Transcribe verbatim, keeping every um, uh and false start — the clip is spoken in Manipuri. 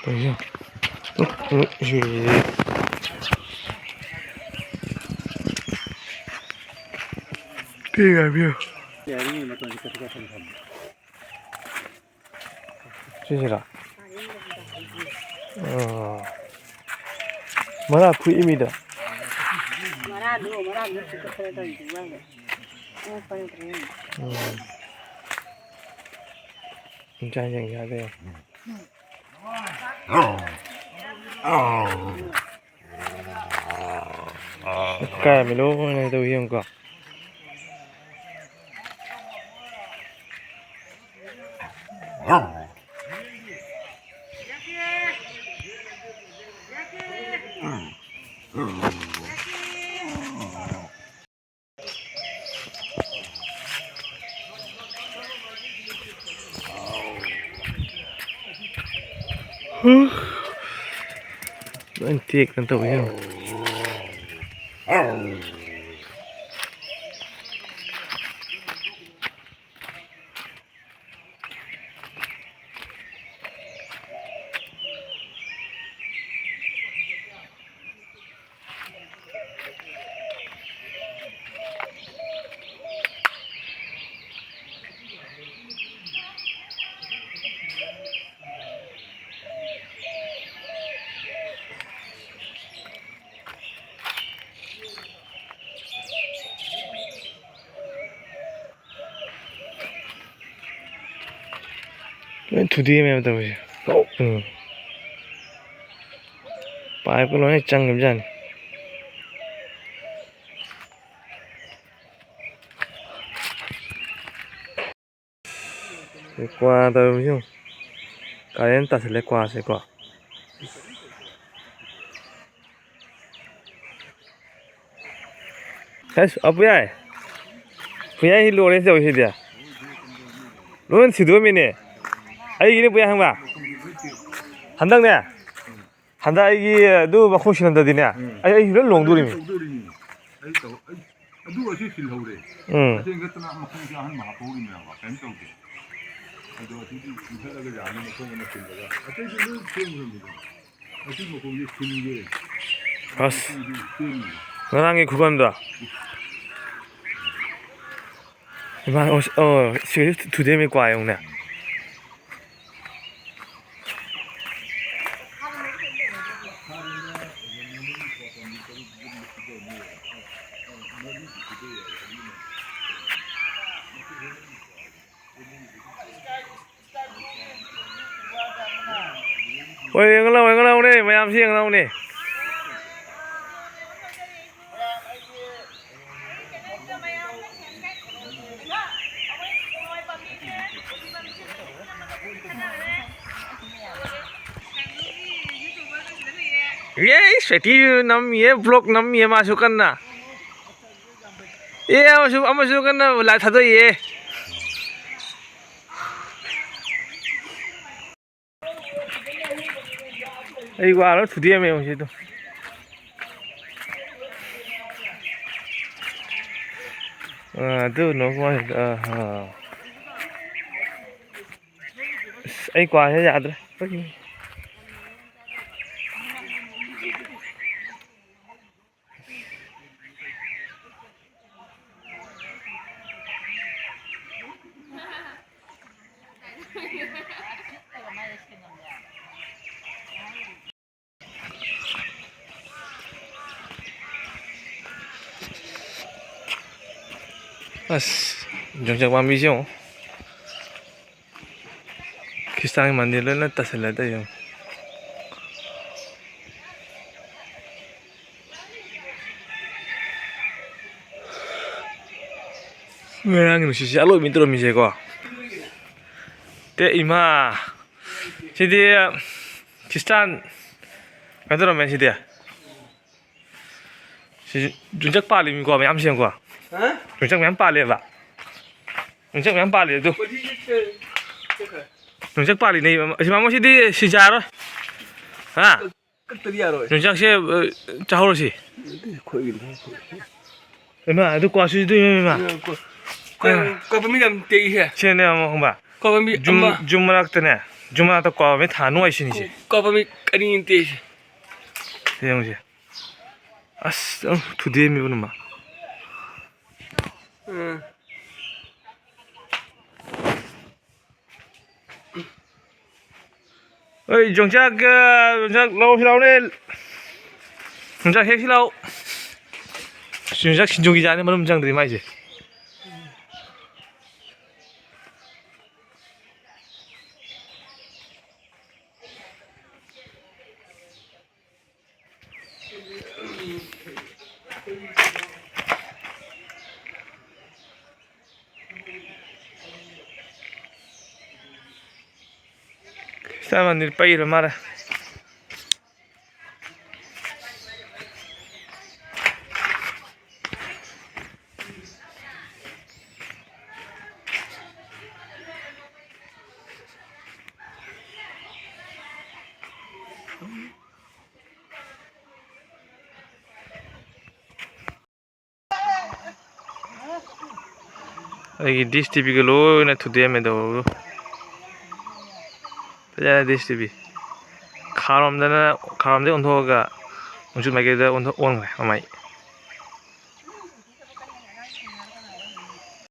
ꯇꯧꯔꯤꯁꯦ꯫ ꯎꯝ, ꯎꯝ, ꯁꯤꯔꯤꯁꯦ꯫ ꯄꯤꯒꯦ ꯍꯥꯏꯕꯤꯌꯨ꯫ ꯁꯤꯁꯤꯔꯥ? ꯑꯣ꯫ ꯃꯔꯥ ꯐꯨꯏ ꯃꯤꯗ꯫ ꯃꯔꯥꯗꯣ, ꯃꯔꯥꯗꯣ ꯆꯤꯛꯄ ꯈꯔ ꯇꯧꯔꯤꯗꯨ ꯃꯥꯜꯂꯦ꯫ ꯑꯣ, ꯐꯔꯦ, ꯐꯔꯦ꯫ ꯎꯝ꯫ ꯏꯟꯖꯥꯡ ꯌꯦꯡ ꯌꯥꯗꯦ꯫ ꯀꯥꯏꯔꯝꯃꯤ ꯂꯣꯏꯅ ꯇꯧ ꯌꯦꯡꯉꯨꯀꯣ꯫ ꯂꯣꯏ ꯇꯦꯛꯇꯅ ꯇꯧꯋꯤ ꯌꯦꯡꯉꯣ꯫ ꯂꯣꯏ ꯊꯨꯗꯦꯛꯑꯝꯃꯦꯕ ꯇꯧꯔꯤꯁꯦ꯫ ꯎꯝ꯫ ꯄꯥꯏꯞꯀ ꯂꯣꯏꯅ ꯆꯪꯉꯤꯕꯖꯥꯠꯅꯤ꯫ ꯀ꯭ꯋꯥ ꯇꯧꯔꯤꯕꯁꯤ ꯌꯦꯡꯉꯨ꯫ ꯀꯔꯦꯟ ꯇꯥꯁꯤꯜꯂꯦ ꯀ꯭ꯋꯥꯁꯦꯀꯣ꯫ ꯑꯁ, ꯑꯄꯨꯌꯥꯏ꯫ ꯄꯨꯌꯥꯏ ꯂꯣꯏꯔꯦ ꯇꯧꯔꯤꯁꯤꯗꯤ꯫ ꯂꯣꯏ ꯁꯤꯗꯣꯛꯑꯝꯃꯤꯅꯦ꯫ ꯑꯩꯒꯤꯅꯦ ꯄꯨꯌꯥꯏ ꯍꯪꯕ꯫ ꯍꯟꯗꯛꯅꯦ꯫ ꯍꯟꯗꯛ ꯑꯩꯒꯤ ꯑꯗꯨ ꯃꯈꯣꯡ ꯁꯤꯜꯂꯝꯗꯗꯤꯅꯦ꯫ ꯎꯝ꯫ ꯑꯩ, ꯑꯩ ꯂꯣꯏ ꯂꯣꯡꯗꯣꯔꯤꯃꯤ꯫ ꯇꯧꯗꯣꯔꯤꯃꯤ꯫ ꯑꯩ ꯇꯧ-, ꯑꯩ ꯑꯗꯨ ꯑꯁꯤ ꯁꯤꯜꯍꯧꯔꯦ꯫ ꯎꯝ꯫ ꯑꯁꯤ ꯅꯠꯇꯅ ꯃꯈꯣꯡꯁꯦ ꯑꯍꯟꯕ ꯍꯥꯞꯍꯧꯔꯤꯅꯦꯕ꯫ ꯀꯩꯝ ꯇꯧꯗꯦ꯫ ꯑꯗꯣ ꯑꯁꯤꯗꯤ ꯆꯤꯡꯈꯠꯂꯒ ꯌꯥꯅꯤ, ꯃꯈꯣꯡ ꯑꯃ ꯊꯤꯜꯂꯒ꯫ ꯑꯇꯩꯗꯤ ꯂꯣꯏ ꯁꯦꯝꯈ꯭ꯔꯕꯅꯤꯗ꯫ ꯑꯁꯤ ꯃꯈꯣꯡꯁꯦ ꯊꯤꯟꯒꯦ꯫ ꯑꯁ, ꯁꯤꯗꯤ ꯁꯦꯝꯃꯤ꯫ ꯉꯔꯥꯡꯒꯤ ꯈꯨꯕꯝꯗꯣ꯫ ꯏꯃꯥ, ꯑꯣ, ꯑꯣ, ꯁꯤ ꯊꯨꯗꯦꯝꯃꯤ ꯀ꯭ꯋꯥ ꯌꯦꯡꯉꯨꯅꯦ꯫ ꯍꯣꯏ, ꯌꯦꯡꯉ ꯂꯥꯛꯑꯣ, ꯌꯦꯡꯉ ꯂꯥꯛꯑꯣꯅꯦ, ꯃꯌꯥꯝꯁꯤ ꯌꯦꯡꯉ ꯂꯥꯛꯑꯣꯅꯦ꯫ ꯑꯦ, ꯁ꯭ꯋꯦꯇꯤ ꯅꯝꯃꯤꯌꯦ, vlog ꯅꯝꯃꯤꯌꯦ ꯃꯥꯁꯨ ꯀꯟꯅ꯫ ꯑꯦ, ꯑꯃꯁꯨ, ꯑꯃꯁꯨ ꯀꯟꯅ live ꯊꯥꯗꯣꯛꯏꯌꯦ꯫ ꯑꯩ ꯋꯥꯔ ꯊꯨꯗꯦꯛꯑꯝꯃꯦ ꯉꯁꯤꯗꯣ꯫ ꯑ, ꯑꯗꯨ ꯅꯣ ꯀꯃꯥꯏꯅ-, ꯑ, ꯑ꯫ ꯑꯁ, ꯑꯩ ꯀ꯭ꯋꯥꯁꯦ ꯌꯥꯗ꯭ꯔꯦ꯫ ꯑꯁ, ꯌꯣꯡꯆꯥꯛ ꯄꯥꯝꯕꯤꯁꯦ ꯌꯦꯡꯉꯣ꯫ ꯈ꯭ꯔꯤꯁꯇꯥꯟꯒꯤ ꯃꯟꯗꯤꯔ ꯂꯣꯏꯅ ꯇꯥꯁꯜꯂꯦ ꯇꯧꯔꯤꯁꯦ ꯌꯦꯡꯉꯣ꯫ ꯉꯔꯥꯡꯒꯤ ꯅꯨꯡꯁꯤꯠꯁꯦ ꯑꯔꯣꯏꯕꯤ ꯇꯧꯔꯝꯃꯤꯁꯦꯀꯣ꯫ ꯇꯦ ꯏꯃꯥ! ꯁꯤꯗꯤ ꯈ꯭ꯔꯤꯁꯇꯥꯟ ꯀꯩꯅꯣ ꯇꯧꯔꯝꯃꯦ ꯁꯤꯗꯤ꯫ ꯁꯤ ꯌꯣꯡꯆꯥꯛ ꯄꯥꯜꯂꯤꯃꯤꯀꯣ, ꯃꯌꯥꯝ ꯁꯦꯝꯀꯣ꯫ ꯍꯥ? ꯌꯣꯡꯆꯥꯛ ꯃꯌꯥꯝ ꯄꯥꯜꯂꯦꯕ꯫ ꯌꯣꯡꯆꯥꯛ ꯃꯌꯥꯝ ꯄꯥꯜꯂꯦ ꯑꯗꯨ꯫ ꯀꯣꯊꯤꯁꯦ ꯆꯠꯈ꯭ꯔꯦ꯫ ꯌꯣꯡꯆꯥꯛ ꯄꯥꯜꯂꯤꯅꯦ꯫ ꯑꯁꯤ ꯃꯥꯃꯣ ꯁꯤꯗꯤ ꯁꯤ ꯆꯥꯔꯣꯏ꯫ ꯍꯥ? ꯀꯛꯇꯗꯤ ꯌꯥꯔꯣꯏ꯫ ꯌꯣꯡꯆꯥꯛꯁꯦ, ꯑ, ꯆꯥꯍꯧꯔꯁꯤ꯫ ꯑꯗꯨꯗꯤ ꯈꯣꯏꯒꯤꯅꯤ, ꯈꯣꯏꯒꯤꯅꯤ꯫ ꯏꯃꯥ, ꯑꯗꯨ ꯀ꯭ꯋꯥꯁꯨ ꯏꯗꯨꯏꯅꯦ, ꯏꯃꯥ꯫ ꯑ, ꯀꯣ-, ꯀꯣ-, ꯀꯛꯄ ꯃꯤ ꯌꯥꯝ ꯇꯦꯛꯏꯍꯦ꯫ ꯁꯤꯅꯅꯦ, ꯃꯥꯃꯣ, ꯈꯪꯕ꯭ꯔꯥ? ꯀ꯭ꯋꯥ ꯄꯥꯝꯕꯤ ꯖꯨꯝ, ꯑꯃ꯫ ꯖꯨꯝ ꯃꯔꯛꯇꯅꯦ, ꯖꯨꯝ ꯃꯔꯛꯇ ꯀ꯭ꯋꯥ ꯄꯥꯝꯕꯤ ꯊꯥ ꯅꯨꯡꯉꯥꯏꯁꯤꯅꯤꯁꯦ꯫ ꯀ꯭ꯋꯥ ꯄꯥꯝꯕꯤ ꯑꯅꯤ ꯅꯠꯇꯦ꯫ ꯁꯤ ꯌꯦꯡꯉꯨꯁꯦ꯫ ꯑꯁ, ꯑꯗꯨꯝ ꯊꯨꯗꯦꯛꯑꯝꯃꯤꯕ ꯅꯨꯃ꯫ ꯎꯝ꯫ ꯑꯩ ꯌꯣꯡꯆꯥꯛ, ꯑ, ꯌꯣꯡꯆꯥꯛ ꯂꯧꯁꯤ ꯂꯥꯎꯅꯦ꯫ ꯌꯣꯡꯆꯥꯛ ꯍꯦꯛꯁꯤ ꯂꯥꯎ꯫ ꯌꯣꯡꯆꯥꯛ ꯁꯤꯡꯖꯨꯒꯤ ꯖꯥꯠꯅꯤ, ꯃꯅꯨꯡ ꯆꯪꯗ꯭ꯔꯤ ꯃꯥꯏꯁꯦ꯫ ꯁꯤꯗ ꯃꯟꯗꯤꯔ ꯄꯩꯔ ꯃꯥꯜꯂꯦ꯫ ꯑꯩꯒꯤ ꯗꯤꯁ ꯇꯤ ꯚꯤꯒ ꯂꯣꯏꯅ ꯊꯨꯗꯦꯛꯑꯝꯃꯦ ꯇꯧꯕꯕꯨ꯫ ꯐꯖꯅ ꯗꯤꯁ ꯇꯤ ꯚꯤ꯫ ꯈꯥꯔꯣꯝꯗꯅ, ꯈꯥꯔꯣꯝꯗꯩ ꯑꯣꯟꯊꯣꯛꯑꯒ ꯅꯣꯡꯆꯨꯞ ꯃꯥꯏꯀꯩꯗ ꯑꯣꯟꯊꯣꯛ-, ꯑꯣꯟꯈ꯭ꯔꯦ ꯃꯃꯥꯏ꯫